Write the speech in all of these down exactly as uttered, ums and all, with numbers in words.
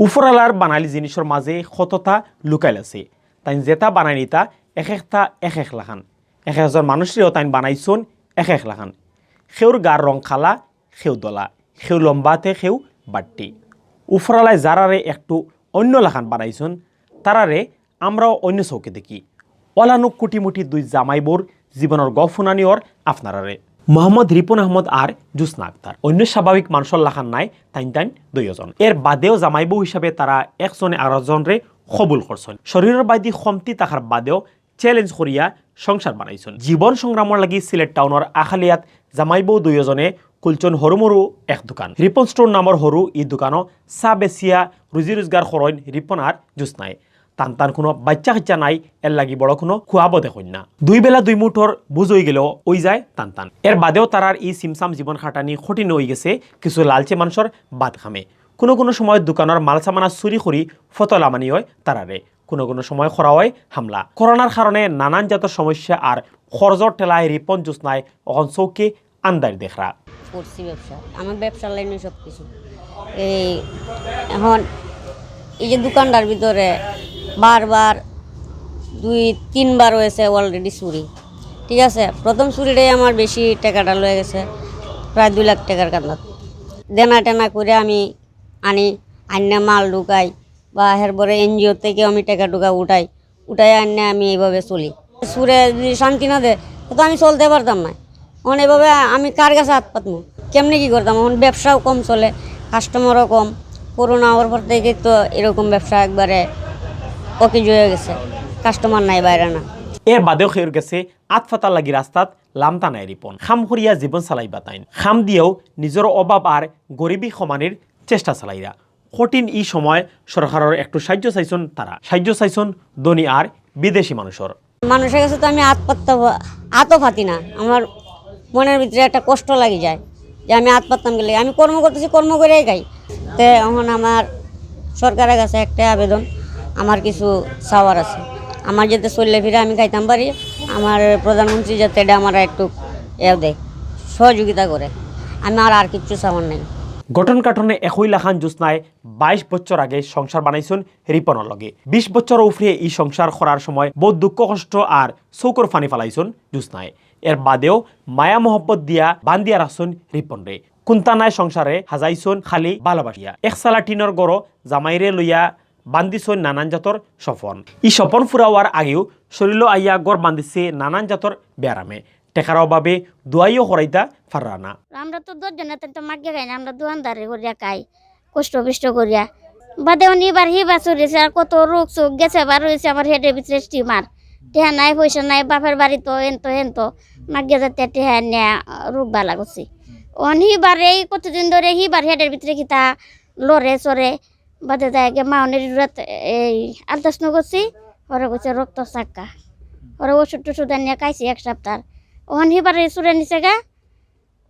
উপরালার বানাইল জিনিসর মাঝে কততা লুকাইল আছে। তাইন যেতা বানাইন ইতা এক একটা এক এক লাখান। এক একজন মানুষরেও তাইন বানাইছইন এক এক লাখান। কেউর গার রং কালা, কেউ ধলা, কেউ লম্বা তে কেউ বাট্টি। উপরালায় যারারে একটু অন্য লাখান বানাইছইন, তারারে আমরাও অন্য চউখে দেখি। অলানু কুটিমুটি দুই জামাই বউর জীবনর গফ হুনানি অর আপনারারে। মোহাম্মদ রিপন আহমদ আর জুসনা আক্তার অন্য স্বাভাবিক মানষর লাখান নায়, তাইন তাইন দুইওজন। এর বাদেও জামাই বউ হিসাবে তারা একজনে আরকজনরে কবুল করছইন। শরীরর বায়দি কমতি থাকার বাদেও challenge করিয়া সংসার বানাইছইন। জীবন সংগ্রামর লাগি সিলেট টাউনর আখালিয়াত জামাই বউ দুইওজনে খুলছইন হরুমরু এক দোকান। রিপন স্টোর নামর হরু ই দোকানো চা বেচিয়া রুজি রোজগার করইন রিপন আর জুসনায়। তান তান কুনু বাইচ্চা কাইচ্চা নাই, এর লাগি বড় কুনু খুয়াবও দেখইন না। দুই বেলা দুই মুঠর বুঝ অইগেলেও অইযায় তান তান। এর বাদেও তারার ই সিমসাম জীবন খাটানি কঠিন অইগেছে কিছু লালচে মানষর বাদ কামে। কুনু কুনু সময় দোকানর মালসামানা চুরি করি ফতো লামানি অয় তারারে। কুনু কুনু সময় করা অয় হামলা। করোনার কারণে নানান জাতর সমস্যা আর খরচর ঠেলায় রিপন জুসনায় অখন চউখে আন্দাইর দেখরা। করছি ব্যবসা, আমার ব্যবসার লাইনে সব কিছু। এই এখন এই যে দোকানটার ভিতরে বারবার দুই তিনবার হয়েছে অলরেডি চুরি। ঠিক আছে, প্রথম চুরিটাই আমার বেশি টাকাটা লয়ে গেছে, প্রায় দুই লাখ টাকার কান্দাত। দেনা টেনা করে আমি আনি, আইনা মাল ঢুকাই বা এরপরে এনজিও থেকে আমি টাকা টুকা উঠাই, উঠাই আইনা আমি এইভাবে চলি। চুরে যদি শান্তি না দেয়, তো আমি চলতে পারতাম না। এখন এইভাবে আমি কার কাছে হাত পাতমু, কেমনে কি করতাম? এখন ব্যবসাও কম চলে, কাস্টমারও কম। করোনা হওয়ার পর থেকে তো এরকম ব্যবসা একবারে অকেজ হয়ে গেছে, কাস্টমার নাই, বাইরে না। এর বাদেও কেউর গেছে আত ফাতার লাগি রাস্তাত লামতা নায় রিপন। কাম করিয়া জীবন চালাইবা তাইন। কাম দিয়াও নিজর অভাব আর গরিবি কমানির চেষ্টা চালাইরা। কঠিন ই সময় সরকারর একটু সাহায্য চাইছইন তারা। সাহায্য চাইছইন ধনী আর বিদেশি মানষর। মানুষের কাছে তো আমি আত পাততে, আতও পাতি না। আমার মনের ভিতরে একটা কষ্ট লাগি যায় যে আমি আত পাততাম গেলে। আমি কর্ম করতেছি, কর্ম করেই খাই। তে এখন আমার সরকারের কাছে একটা আবেদন, আমার কিছু চাওয়ার আছে। আমার যাতে চললে ফিরে আমি খাইতাম পারি, আমার প্রধানমন্ত্রী যাতে এটা আমার একটু এ দেয়, সহযোগিতা করে। আমি আর আর কিচ্ছু চাওয়ার নেই। গঠন কাঠনে একই লাখান জুসনায় বাইশ বছর আগে সংসার বানাইছইন রিপনর লগে। বিশ বছর উপরে ই সংসার করার সময় বহুত দুঃখ কষ্ট আর চউখর পানি ফালাইছইন জুসনায়। এর বাদেও মায়া মহব্বত দিয়া বান্ধিয়া রাখছইন রিপনরে। কুন্তা নাই সংসারে, হাজাইছইন খালি ভালোবাসিয়া। এক চালা টিনর ঘরো জামাইরে লইয়া বান্ধিছইন নানান জাতর স্বপন। ই স্বপন ফুরা অওয়ার আগেও শরীলো আইয়া ঘর বান্ধিছে নানান জাতর ব্যারামে। টেকার অভাবে দোয়াইও করাইতা পাররা না। আমরা তো দশ জনে তো মাগিয়া খাই না, আমরা দোয়ানদারি করিয়া খাই, কষ্ট বিষ্ট করিয়া। বাদে অন ইবার হিবার চুরিছে, আর কত রোগ চোগ গেছে, বার হয়েছে আমার হেডের ভিতরে টিউমার। টেহা নাই, পয়সা নাই, বাপের বাড়ি তো এন তো হেন তো, মাগিয়া যাতে টেহা নিয়া রোগ বালা করছি। অন হিবার এই কতদিন ধরে হিবার হেডের ভিতরে কিতা লড়ে চড়ে, বাদে যায় গিয়া মাউনের রাত এই আলতাস নগরছি, ওরা কইছে রক্ত চাক্কা, ওরা ওষুধ টষুধ আনিয়া খাইছি এক সপ্তাহ। অন হিবার চুরে নিছে গা,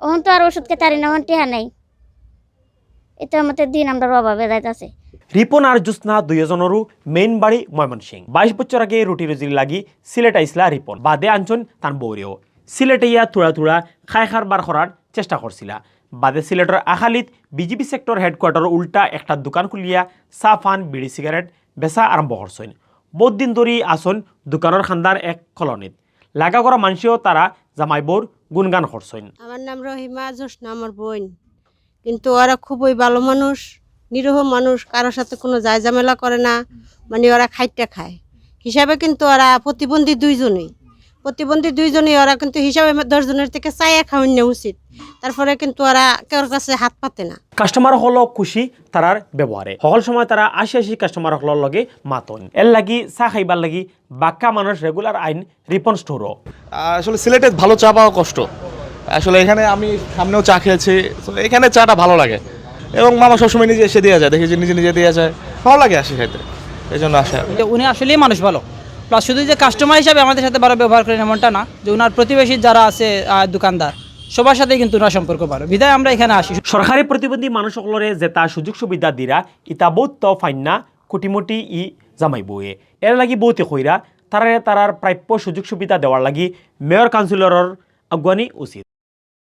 অন তো আর ওষুধ খেতারি না, অন টেহা নাই। এটা আমাদের দিন আমরা অভাবে যাইতাছে। রিপন আর জুসনা দুইজনরও মেইন বাড়ি ময়মনসিং। বাইশ বছর আগে রুটি রুজির লাগি সিলেট আইসলা রিপন। বাদে আনছইন তান বউরেও। সিলেটে ইয়া থুড়া থুড়া খায় কারবার করার চেষ্টা করছিলা। বাদে সিলেটর আখালিত বিজিবি সেক্টর হেডকোয়ার্টার উল্টা একটা দোকান খুলিয়া চা, পান, বিড়ি, সিগারেট বেচা আরম্ভ করছইন। বহুত দিন ধরি আছইন দোকানর কান্দার এক কলোনিত। লাগা করা মানষেও তারা জামাই বউর গুণগান করছইন। আমার নাম রহিমা, জোসনা আমার বোন। কিন্তু ওরা খুবই ভালো মানুষ, নিরীহ মানুষ, কারোর সাথে কোনো যায় ঝামেলা করে না। মানে ওরা খাইট্টা খায় হিসাবে, কিন্তু ওরা প্রতিবন্ধী দুইজনই। প্রতিবন্ধী দুইজনই, ওরা কিন্তু হিসাবে দশ জনের থেকে চাইয়া খাওয়ান নেওয়া উচিত। তারপরে কিন্তু ওরা কেউর কাছে হাত পাতে না। কাস্টমার অকলও খুশি তারার ব্যবহারে। হকল সময় তারা আশি আশি কাস্টমার অকলর লগে মাতইন। এর লাগি চা খাইবার লাগি বাক্কা মানুষ রেগুলার আইন রিপন স্টোরও। আসলে সিলেটে ভালো চা পাওয়া কষ্ট। আসলে এখানে আমি সামনেও চা খেয়েছি, তো এখানে চাটা ভালো লাগে। এবং মামা সবসময় নিজে এসে দিয়ে যায়, দেখি যে নিজে নিজে দিয়ে যায়, ভালো লাগে আসে খাইতে, এই জন্য আসা। যে উনি আসলেই মানুষ ভালো, প্লাস শুধু যে কাস্টমার হিসাবে আমাদের সাথে ভালো ব্যবহার করেন এমনটা না, যে ওনার প্রতিবেশী যারা আছে আহ, দোকানদার, সবার সাথে কিন্তু ওনার সম্পর্ক ভালো, বিধায় আমরা এখানে আসি। সরকারে প্রতিবন্ধী মানুষ অকলরে যেতা সুযোগ সুবিধা দিরা, ইতা বহুত তো পাইন না কুটিমুটি ই জামাই বউয়ে। এর লাগি বউতে কইরা তারারে তারার প্রাপ্য সুযোগ সুবিধা দেওয়ার লাগি মেয়র কাউন্সিলরর আগুয়ানি উচিত।